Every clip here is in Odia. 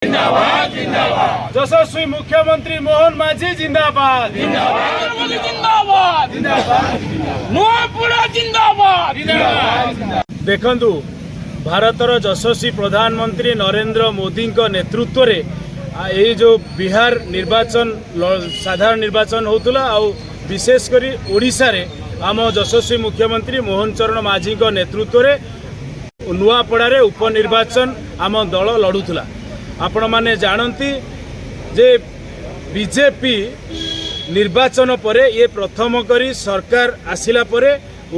ଯଶସ୍ୱୀ ମୁଖ୍ୟମନ୍ତ୍ରୀ ମୋହନ ମାଝୀ ଜିନ୍ଦାବାଦ। ଜିନ୍ଦାବାଦ, ନୂଆପଡ଼ା ଜିନ୍ଦାବାଦ। ଦେଖନ୍ତୁ, ଭାରତର ଯଶସ୍ୱୀ ପ୍ରଧାନମନ୍ତ୍ରୀ ନରେନ୍ଦ୍ର ମୋଦିଙ୍କ ନେତୃତ୍ୱରେ ଏଇ ଯେଉଁ ବିହାର ନିର୍ବାଚନ, ସାଧାରଣ ନିର୍ବାଚନ ହେଉଥିଲା ଆଉ ବିଶେଷ କରି ଓଡ଼ିଶାରେ ଆମ ଯଶସ୍ୱୀ ମୁଖ୍ୟମନ୍ତ୍ରୀ ମୋହନ ଚରଣ ମାଝୀଙ୍କ ନେତୃତ୍ୱରେ ନୂଆପଡ଼ାରେ ଉପନିର୍ବାଚନ ଆମ ଦଳ ଲଢ଼ୁଥିଲା। ଆପଣମାନେ ଜାଣନ୍ତି ଯେ ବିଜେପି ନିର୍ବାଚନ ପରେ ଇଏ ପ୍ରଥମ କରି ସରକାର ଆସିଲା ପରେ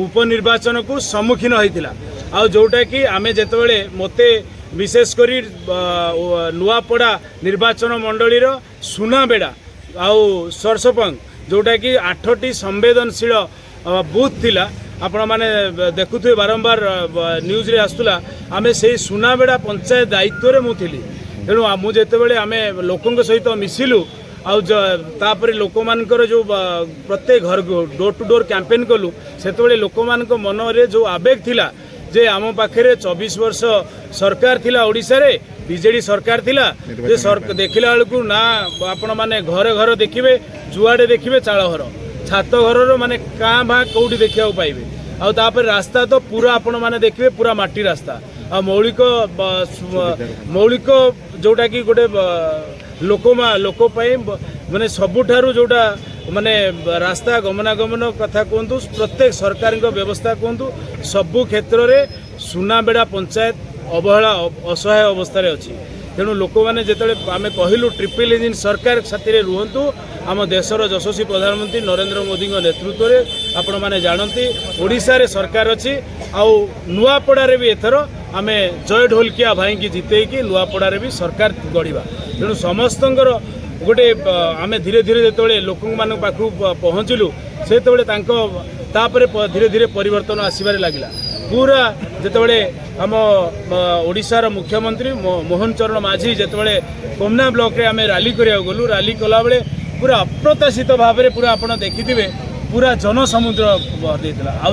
ଉପନିର୍ବାଚନକୁ ସମ୍ମୁଖୀନ ହୋଇଥିଲା। ଆଉ ଯେଉଁଟାକି ଆମେ ଯେତେବେଳେ ମୋତେ ବିଶେଷ କରି ନୂଆପଡ଼ା ନିର୍ବାଚନ ମଣ୍ଡଳୀର ସୁନାବେଡ଼ା ଆଉ ସରସପଙ୍ଗ, ଯେଉଁଟାକି 8ଟି ସମ୍ବେଦନଶୀଳ ବୁଥ୍ ଥିଲା, ଆପଣମାନେ ଦେଖୁଥିବେ, ବାରମ୍ବାର ନ୍ୟୁଜ୍ରେ ଆସୁଥିଲା। ଆମେ ସେଇ ସୁନାବେଡ଼ା ପଞ୍ଚାୟତ ଦାୟିତ୍ୱରେ ମୁଁ ଥିଲି। ତେଣୁ ମୁଁ ଯେତେବେଳେ ଆମେ ଲୋକଙ୍କ ସହିତ ମିଶିଲୁ ଆଉ ତାପରେ ଲୋକମାନଙ୍କର ଯେଉଁ ପ୍ରତ୍ୟେକ ଘରକୁ ଡୋର୍ ଟୁ ଡୋର୍ କ୍ୟାମ୍ପେନ୍ କଲୁ, ସେତେବେଳେ ଲୋକମାନଙ୍କ ମନରେ ଯେଉଁ ଆବେଗ ଥିଲା ଯେ ଆମ ପାଖରେ 24 ବର୍ଷ ସରକାର ଥିଲା, ଓଡ଼ିଶାରେ ବିଜେଡ଼ି ସରକାର ଥିଲା, ଯେ ଦେଖିଲା ବେଳକୁ ନା ଆପଣମାନେ ଘରେ ଘର ଦେଖିବେ, ଯୁଆଡ଼େ ଦେଖିବେ ଚାଳ ଘର, ଛାତ ଘରର ମାନେ କାଁ ଭାଁ କେଉଁଠି ଦେଖିବାକୁ ପାଇବେ। ଆଉ ତାପରେ ରାସ୍ତା ତ ପୁରା ଆପଣମାନେ ଦେଖିବେ ପୁରା ମାଟି ରାସ୍ତା। ଆଉ ମୌଳିକ ଯେଉଁଟାକି ଗୋଟେ ଲୋକ ପାଇଁ ମାନେ ସବୁଠାରୁ ଯେଉଁଟା ମାନେ ରାସ୍ତା ଗମନାଗମନ କଥା କୁହନ୍ତୁ, ପ୍ରତ୍ୟେକ ସରକାରଙ୍କ ବ୍ୟବସ୍ଥା କୁହନ୍ତୁ, ସବୁ କ୍ଷେତ୍ରରେ ସୁନାବେଡ଼ା ପଞ୍ଚାୟତ ଅବହେଳା, ଅସହାୟ ଅବସ୍ଥାରେ ଅଛି। ତେଣୁ ଲୋକମାନେ ଯେତେବେଳେ ଆମେ କହିଲୁ ଟ୍ରିପଲ୍ ଇଞ୍ଜିନ୍ ସରକାର ସାଥିରେ ରୁହନ୍ତୁ, ଆମ ଦେଶର ଯଶସ୍ୱୀ ପ୍ରଧାନମନ୍ତ୍ରୀ ନରେନ୍ଦ୍ର ମୋଦିଙ୍କ ନେତୃତ୍ୱରେ ଆପଣମାନେ ଜାଣନ୍ତି ଓଡ଼ିଶାରେ ସରକାର ଅଛି। ଆଉ ନୂଆପଡ଼ାରେ ବି ଏଥର ଆମେ ଜୟ ଢୋଲକିଆ ଭାଇଙ୍କି ଜିତେଇକି ନୂଆପଡ଼ାରେ ବି ସରକାର ଗଢ଼ିବା। ତେଣୁ ସମସ୍ତଙ୍କର ଗୋଟେ ଆମେ ଧୀରେ ଧୀରେ ଯେତେବେଳେ ଲୋକମାନଙ୍କ ପାଖକୁ ପହଞ୍ଚିଲୁ, ସେତେବେଳେ ତାଙ୍କ ତାପରେ ଧୀରେ ଧୀରେ ପରିବର୍ତ୍ତନ ଆସିବାରେ ଲାଗିଲା। ପୁରା ଯେତେବେଳେ ଆମ ଓଡ଼ିଶାର ମୁଖ୍ୟମନ୍ତ୍ରୀ ମୋହନ ଚରଣ ମାଝୀ ଯେତେବେଳେ କୋମନା ବ୍ଲକରେ ଆମେ ରାଲି କରିବାକୁ ଗଲୁ, ରାଲି କଲାବେଳେ ପୁରା ଅପ୍ରତ୍ୟାଶିତ ଭାବରେ ପୁରା ଆପଣ ଦେଖିଥିବେ ପୁରା ଜନସମୁଦ୍ର ଦେଇଥିଲା। ଆଉ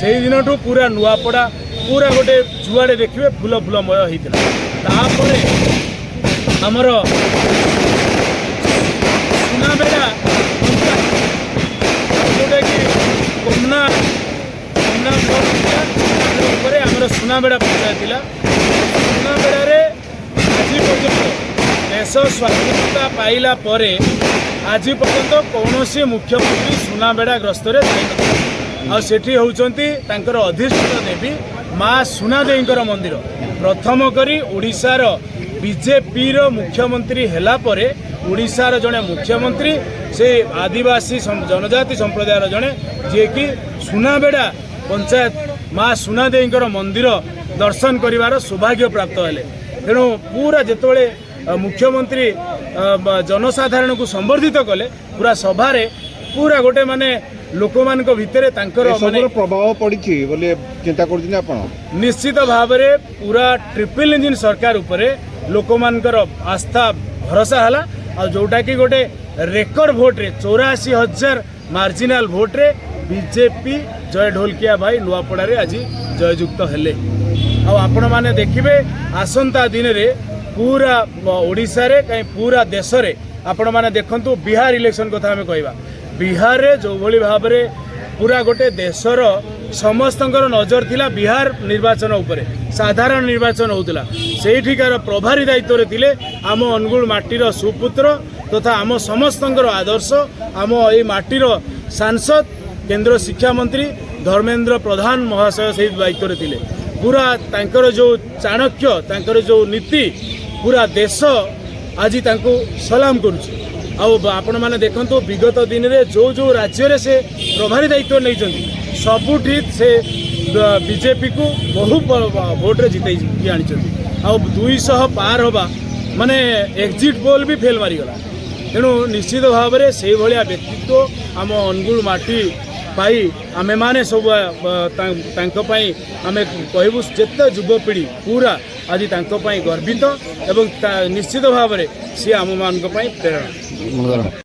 ସେଇଦିନଠୁ ପୁରା ନୂଆପଡ଼ା ପୁରା ଗୋଟେ ଯୁଆଡ଼େ ଦେଖିବେ ଫୁଲ ଫୁଲମୟ ହେଇଥିଲା। ତାପରେ ଆମର ସୁନାବେଡ଼ା ପଞ୍ଚାୟତ, ଯେଉଁଟାକି କୋମନା କୋମନା ବ୍ଲକ ଥିଲା, କୋମନା ବ୍ଲକ ପରେ ଆମର ସୁନାବେଡ଼ା ପଞ୍ଚାୟତ ଥିଲା। ସୁନାବେଡ଼ାରେ ଆଜି ପର୍ଯ୍ୟନ୍ତ ଦେଶ ସ୍ୱାଧୀନତା ପାଇଲା ପରେ ଆଜି ପର୍ଯ୍ୟନ୍ତ କୌଣସି ମୁଖ୍ୟମନ୍ତ୍ରୀ ସୁନାବେଡ଼ା ଗ୍ରସ୍ତରେ ଯାଇନଥିଲେ। ଆଉ ସେଠି ହେଉଛନ୍ତି ତାଙ୍କର ଅଧିଷ୍ଠିତ ଦେବୀ ମା ସୁନାଦେଇଙ୍କର ମନ୍ଦିର। ପ୍ରଥମ କରି ଓଡ଼ିଶାର ବିଜେପିର ମୁଖ୍ୟମନ୍ତ୍ରୀ ହେଲା ପରେ ଓଡ଼ିଶାର ଜଣେ ମୁଖ୍ୟମନ୍ତ୍ରୀ, ସେ ଆଦିବାସୀ ଜନଜାତି ସମ୍ପ୍ରଦାୟର ଜଣେ, ଯିଏକି ସୁନାବେଡ଼ା ପଞ୍ଚାୟତ ମା ସୁନାଦେଇଙ୍କର ମନ୍ଦିର ଦର୍ଶନ କରିବାର ସୌଭାଗ୍ୟ ପ୍ରାପ୍ତ ହେଲେ। ତେଣୁ ପୁରା ଯେତେବେଳେ ମୁଖ୍ୟମନ୍ତ୍ରୀ ଜନସାଧାରଣଙ୍କୁ ସମ୍ବର୍ଦ୍ଧିତ କଲେ, ପୁରା ସଭାରେ ପୁରା ଗୋଟେ ମାନେ ଲୋକମାନଙ୍କ ଭିତରେ ତାଙ୍କର ମାନେ ଏସବୁର ପ୍ରଭାବ ପଡ଼ିଛି ବୋଲି ଚିନ୍ତା କରୁଛନ୍ତି ଆପଣ? ନିଶ୍ଚିତ ଭାବରେ ପୁରା ଟ୍ରିପଲ୍ ଇଞ୍ଜିନ୍ ସରକାର ଉପରେ ଲୋକମାନଙ୍କର ଆସ୍ଥା ଭରସା ହେଲା। ଆଉ ଯେଉଁଟାକି ଗୋଟେ ରେକର୍ଡ ଭୋଟରେ 84,000 ମାର୍ଜିନାଲ ଭୋଟରେ ବିଜେପି ଜୟ ଢୋଲକିଆ ଭାଇ ନୂଆପଡ଼ାରେ ଆଜି ଜୟଯୁକ୍ତ ହେଲେ। ଆଉ ଆପଣମାନେ ଦେଖିବେ ଆସନ୍ତା ଦିନରେ ପୁରା ଓଡ଼ିଶାରେ କାହିଁ, ପୁରା ଦେଶରେ ଆପଣମାନେ ଦେଖନ୍ତୁ, ବିହାର ଇଲେକ୍ସନ କଥା ଆମେ କହିବା, ବିହାରରେ ଯେଉଁଭଳି ଭାବରେ ପୁରା ଗୋଟେ ଦେଶର ସମସ୍ତଙ୍କର ନଜର ଥିଲା ବିହାର ନିର୍ବାଚନ ଉପରେ, ସାଧାରଣ ନିର୍ବାଚନ ହେଉଥିଲା, ସେଇଠିକାର ପ୍ରଭାରୀ ଦାୟିତ୍ୱରେ ଥିଲେ ଆମ ଅନୁଗୁଳ ମାଟିର ସୁପୁତ୍ର ତଥା ଆମ ସମସ୍ତଙ୍କର ଆଦର୍ଶ, ଆମ ଏଇ ମାଟିର ସାଂସଦ, କେନ୍ଦ୍ର ଶିକ୍ଷାମନ୍ତ୍ରୀ ଧର୍ମେନ୍ଦ୍ର ପ୍ରଧାନ ମହାଶୟ ସେଇ ଦାୟିତ୍ୱରେ ଥିଲେ। ପୁରା ତାଙ୍କର ଯେଉଁ ଚାଣକ୍ୟ, ତାଙ୍କର ଯେଉଁ ନୀତି, ପୁରା ଦେଶ ଆଜି ତାଙ୍କୁ ସଲାମ କରୁଛି। ଆଉ ଆପଣମାନେ ଦେଖନ୍ତୁ, ବିଗତ ଦିନରେ ଯେଉଁ ଯେଉଁ ରାଜ୍ୟରେ ସେ ପ୍ରଭାରୀ ଦାୟିତ୍ୱ ନେଇଛନ୍ତି, ସବୁଠି ସେ ବିଜେପିକୁ ବହୁ ଭୋଟରେ ଜିତେଇକି ଆଣିଛନ୍ତି। ଆଉ 200 ପାର ହେବା ମାନେ ଏକ୍ଜିଟ୍ ପୋଲ୍ ବି ଫେଲ୍ ମାରିଗଲା। ତେଣୁ ନିଶ୍ଚିତ ଭାବରେ ସେଇଭଳିଆ ବ୍ୟକ୍ତିତ୍ୱ ଆମ ଅନୁଗୁଳ ମାଟି ପାଇ ଆମେମାନେ ସବୁ ତାଙ୍କ ପାଇଁ ଆମେ କହିବୁ, ଯେତେ ଯୁବପିଢ଼ି ପୁରା ଆଜି ତାଙ୍କ ପାଇଁ ଗର୍ବିତ ଏବଂ ନିଶ୍ଚିତ ଭାବରେ ସିଏ ଆମମାନଙ୍କ ପାଇଁ ପ୍ରେରଣା।